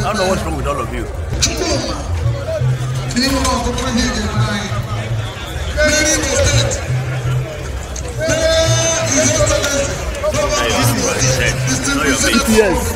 I don't know what's wrong with all of you. Yes.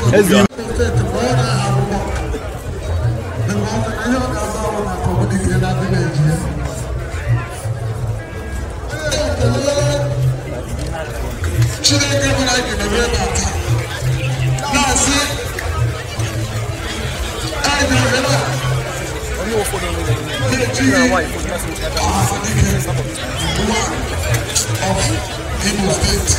Of Imo State.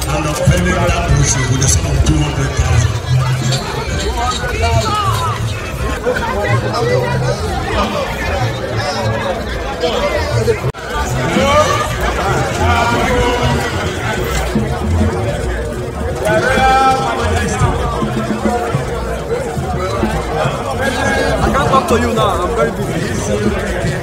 And I'm pending that motion with a sum of 200,000. I can't talk to you now, I'm very busy.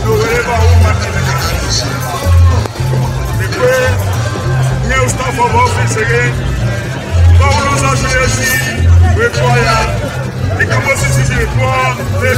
New staff of office again. Governors association require the capacity require the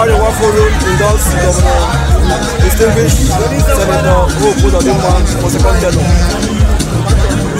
Arewa Forum endorse Governor Distinguished Senator Hope Uzodinma for second tenure.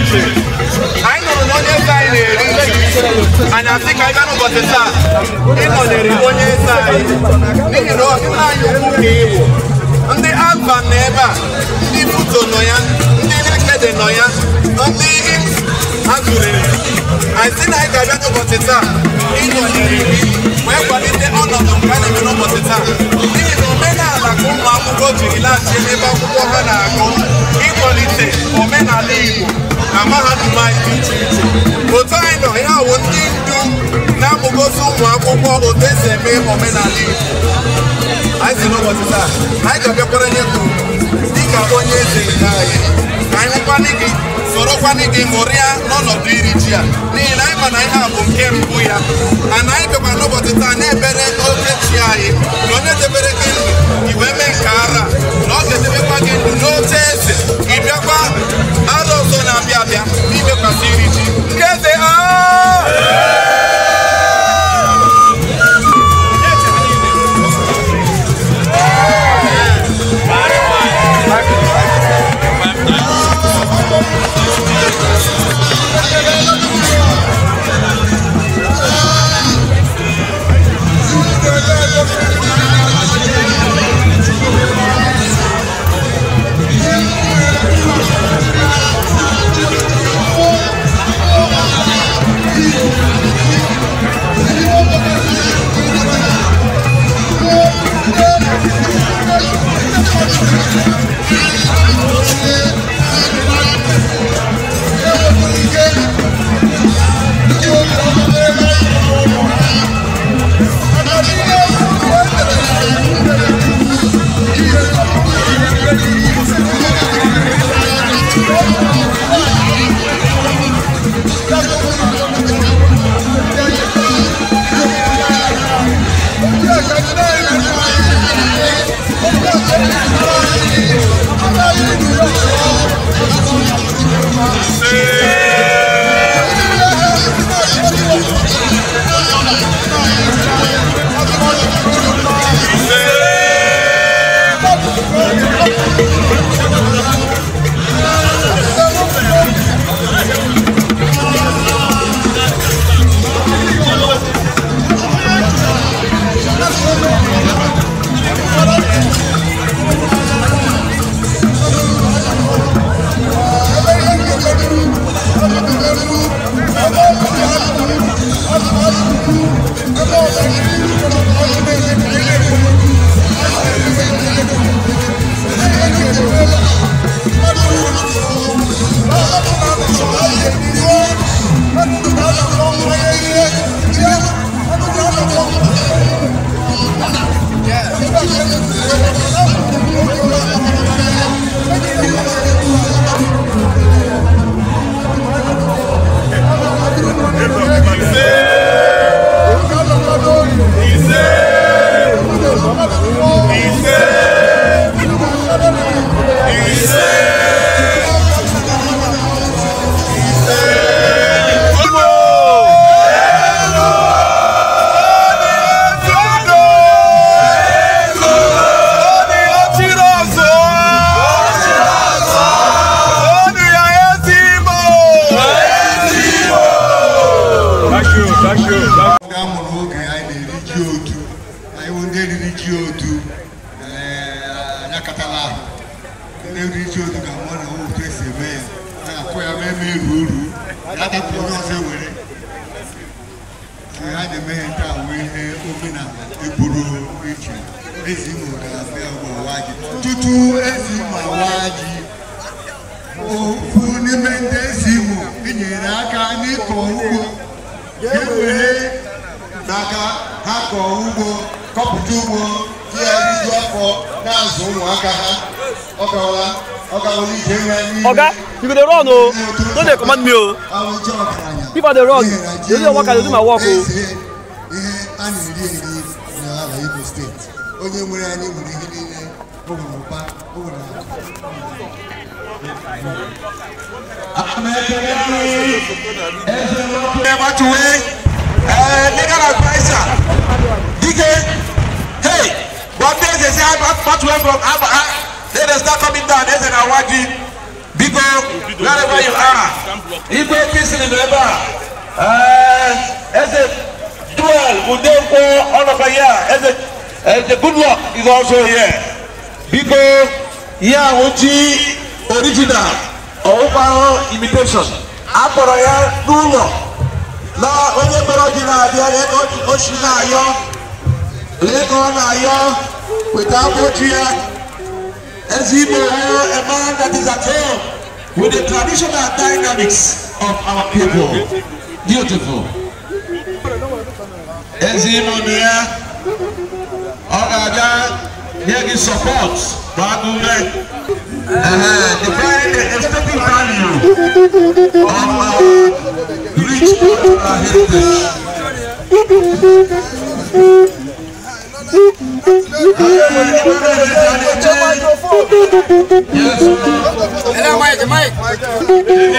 iche. Anyị nụrụ na onye eze anyị na-eri ji. Anyị asị ka anyị bịa n'ụbọchị taa ịnọnyere onye eze anyị n'ihi na nna anyị ukwu ka ị bụ. Ndị Alvan nọ ebe a, ndị Futo nọ ya, ndị Nekede nọ ya, ndị ha zuru ezu. Anyị sị na anyị ga-abịa n'ụbọchị taa ịnọnyere gị wee kwalite ọnọdụ nke a na-eme n'ụbọchị taa n'ihi na omenala ka ụmụ akwụkwọ jiri laghachi n'ebe akwụkwọ ha na-agụ ịkwalite omenala Igbo na mahadum anyị dị iche iche. Otu anyị nọ ihe awụ ndị ndu na-amụgosi ụmụ akwụkwọ otu esi eme omenala Igbo. Anyị si n'ụbọchị taa anyị ga-abịakwara nye gị dịka onye eze nke anyị ka anyị hụkwanị gị sorokwanị gị ṅụrịa n'ọnọdụ iri ji a n'ihi na anyị ma na ihe a bụ nke mbụ ya. Ana anyị bịakwara n'ụbọchị taa na-ebere oke chi anyị na onye debere gị ndụ i wee mee nke ara na ọ ga-edebekwa gị ndụ n'oche eze ị bịakwa ara ọzọ na-abịa abịa n'imekwasị iri ji nke eze. Oga, you go dey run o, no dey command me o. If I dey run, you do your work, I dey do my work o. Ihe a na-eri eri n'ala Imo steeti, onye nwere anyị nwere ihe niile, o nwere ụba, o nwere akụ. Legal adviser, DK, hey, but there's a say, but when from Abba, they start coming down, there's an award. Biko, wherever you are, Igwe Kisiri nọ ebe a. Eze Duel Udenkwo ọnọkwa ya. Eze Eze Goodluck is also here. Biko, ihe ahụ ji original, ọwụkwa imitation. A kpọrọ ya n'ụlọ na onye kpọrọ ji na-abịa lee ka o si na-ayọ, lee ka ọ na-ayọ weta akwụ ji ya. Eze Imo, a man that is at home with the traditional dynamics of our people. Beautiful. Eze Imo nọ ya, ọ ga-abịa nye gị support gbaa gị ume. Define the aesthetic value of our rich cultural heritage. Yes. Mike, Mike.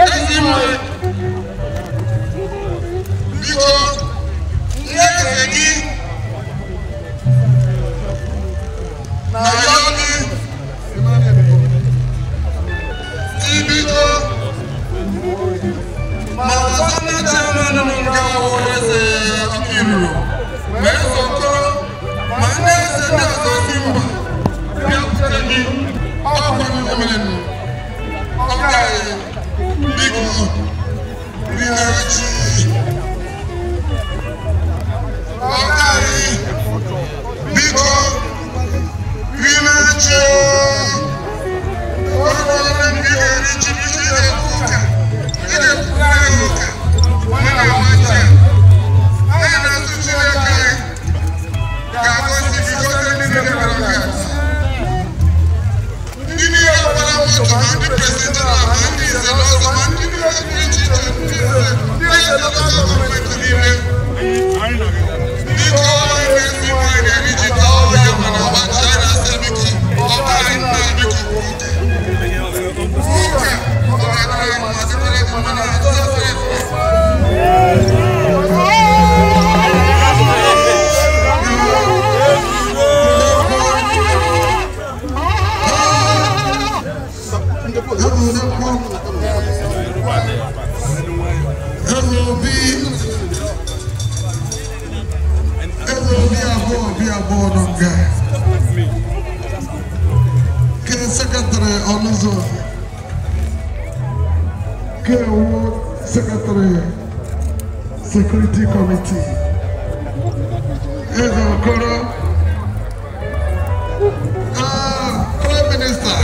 Everybody. Secretary Security Committee. Eze Okoro, Prime Minister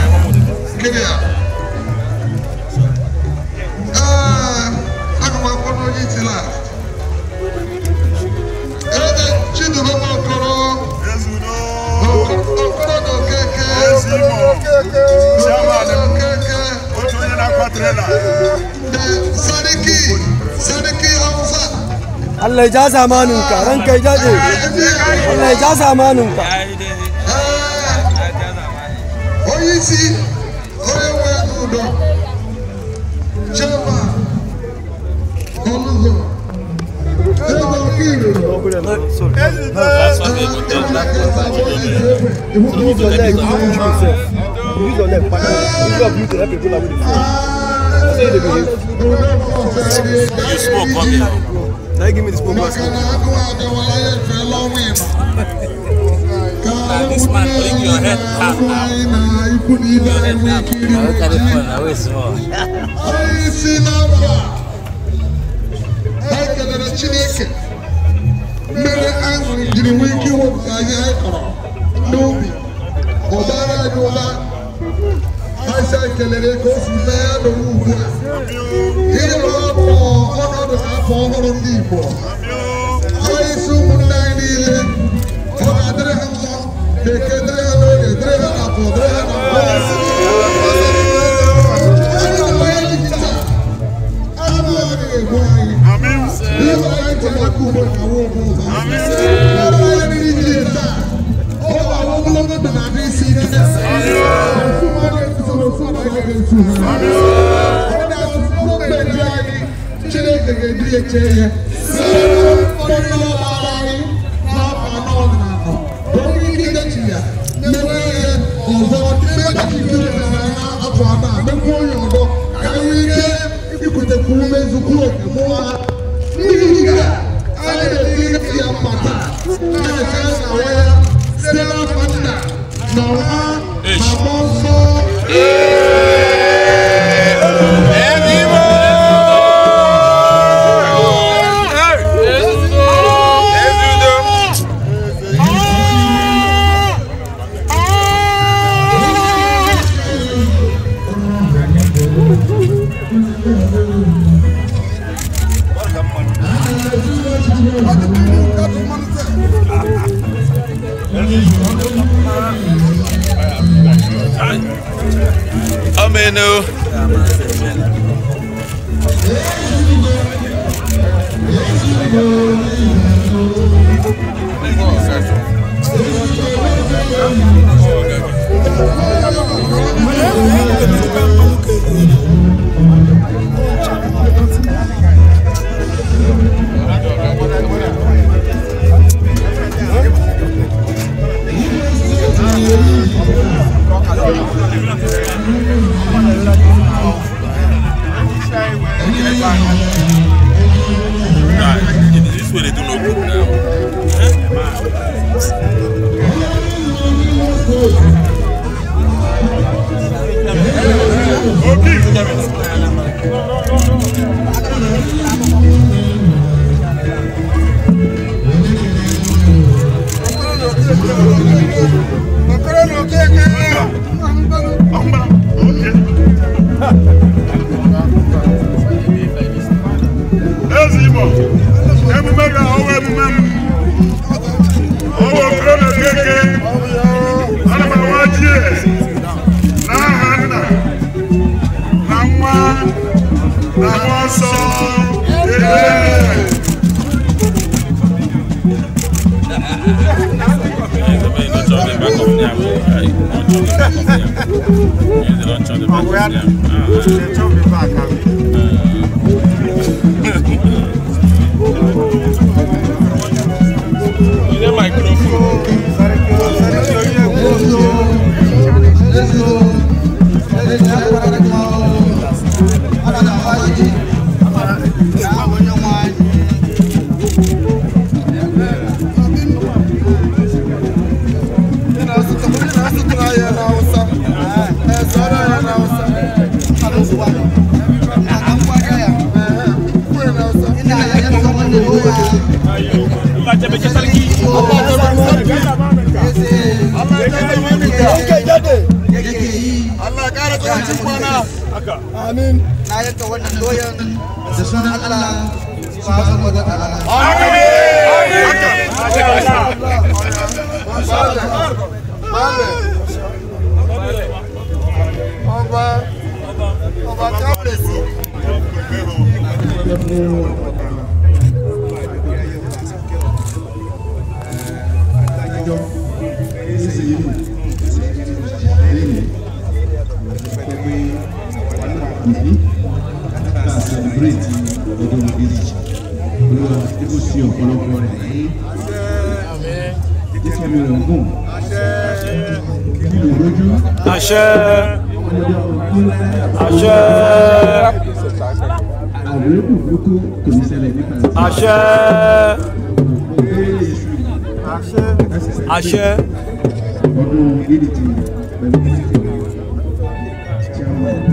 Kenya. Aga m akpọ n'onye isi last. Eze Chidubem Okoro, Okoro na Okeke, Okoro na Okeke. Sariki Hausa. Allah ya ja zamaninka, ranka ya jaje. Allah ya ja zamaninka. Onye isi, onye nwe udo, Chairman, Oluzo, Eze Okiru. Use your leg, use yourself. Use your leg, use your beauty to help people with the phone. Say they behave. You smoke, come here. Now you give me the smoke basket. This man bring your head down now. Your head down. I carry phone, I wait small. Amenu. This way they do no good now. Okay. yam. They don't chop the back of yam. They chop the back. You need microphone. Amin. Na yanka wannan doyan da sunan Allah subhanahu wa ta'ala. Amin. Ọba kábíyèsí. Celebrate ọdún village olúwa tí kò sí ọ̀pọ̀lọpọ̀ rẹ̀ láyé títí mi rẹ̀ ń gùn nílò lójú. Àṣẹ. Àṣẹ. Àwòrán burúkú kò ní ṣẹlẹ̀ nípa rẹ̀. Àṣẹ. Àṣẹ. Ọdún village pẹ̀lú chairman.